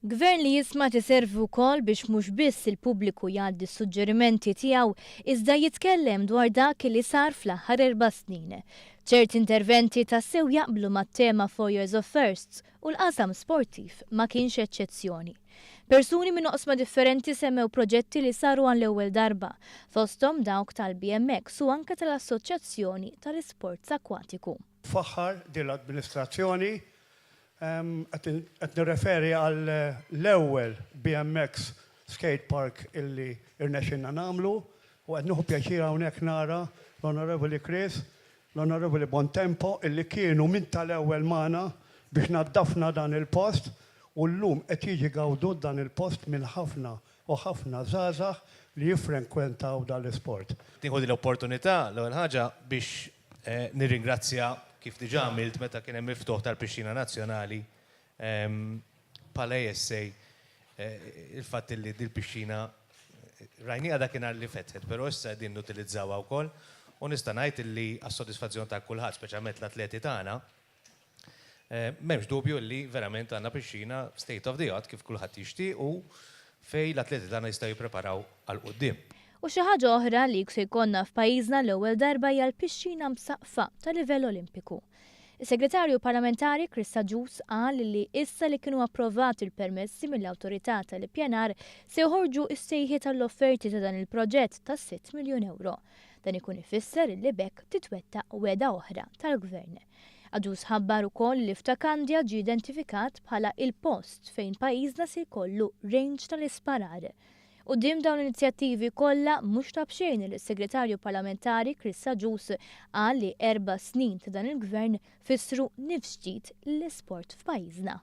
Gvern li jisma' tiservi wkoll biex mhux biss il-pubbliku jgħaddi s-suġġerimenti tiegħu iżda jitkellem dwar dak li sar fl-aħħar erba' snin. Ċerti interventi tassew jaqblu mat-tema Four Years of Firsts u l-qasam sportiv ma kienx eċċezzjoni. Persuni minn oqsma differenti semmew proġetti li saru għall-ewwel darba, fosthom dawk tal-BMX u anke tal-Assoċjazzjoni tal-Isports Akwatiku. Faħħar din l-administrazzjoni. Qed nirreferi għal l-ewwel BMX skate park illi rnexxilna nagħmlu u qed nieħu pjaċir hawnhekk nara l-Onorevoli Chris, l-Onorevoli Bontempo illi kienu minn tal-ewwel magħna biex naddafna dan il-post u llum qed jiġi gawdut dan il-post minn ħafna u ħafna żgħażagħ li jiffrenkwentaw dan l-isport. Nieħu din l-opportunità, l-ewwel ħaġa, biex nirringrazzja, kif diġà għamilt meta kien hemm il-ftuħ tal-Pixxina Nazzjonali, bħala ASA, il-fatt li dil-pixxina rajniha dakinhar li fetħet, però issa qegħdin nutilizzawha wkoll u nista' ngħid li għas-sodisfazzjon ta' kulħadd, speċjalment l-atleti tagħna, M'hemmx dubju li verament għandna pixxina state of the art kif kulħadd jixtieq u fejn l-atleti tagħna jistgħu jippreparaw għal quddiem. U xi ħaġa oħra li se jkollna f'pajjiżna l-ewwel darba hija l-pixxina msaqqfa ta' livell Olimpiku. Is-Segretarju Parlamentari Chris Agius qal li issa li kienu approvati l-permessi mill-Awtorità tal-Ippjanar se joħorġu s-sejħiet għall-offerti ta' dan il-proġett ta' 6 miljun ewro. Dan ikun ifisser li b'hekk titwettaq wegħda oħra tal-Gvern. Agius ħabbar ukoll li f'Ta' Kandja ġie identifikat bħala il-post fejn pajjiżna se jkollu range tal-isparar. Quddiem dawn l-inizjattivi kollha mhux ta' b'xejn li s-Segretarju Parlamentari Chris Agius qal li erba' snin ta' dan il-Gvern fissru nifs ġdid lill-isport f'pajjiżna.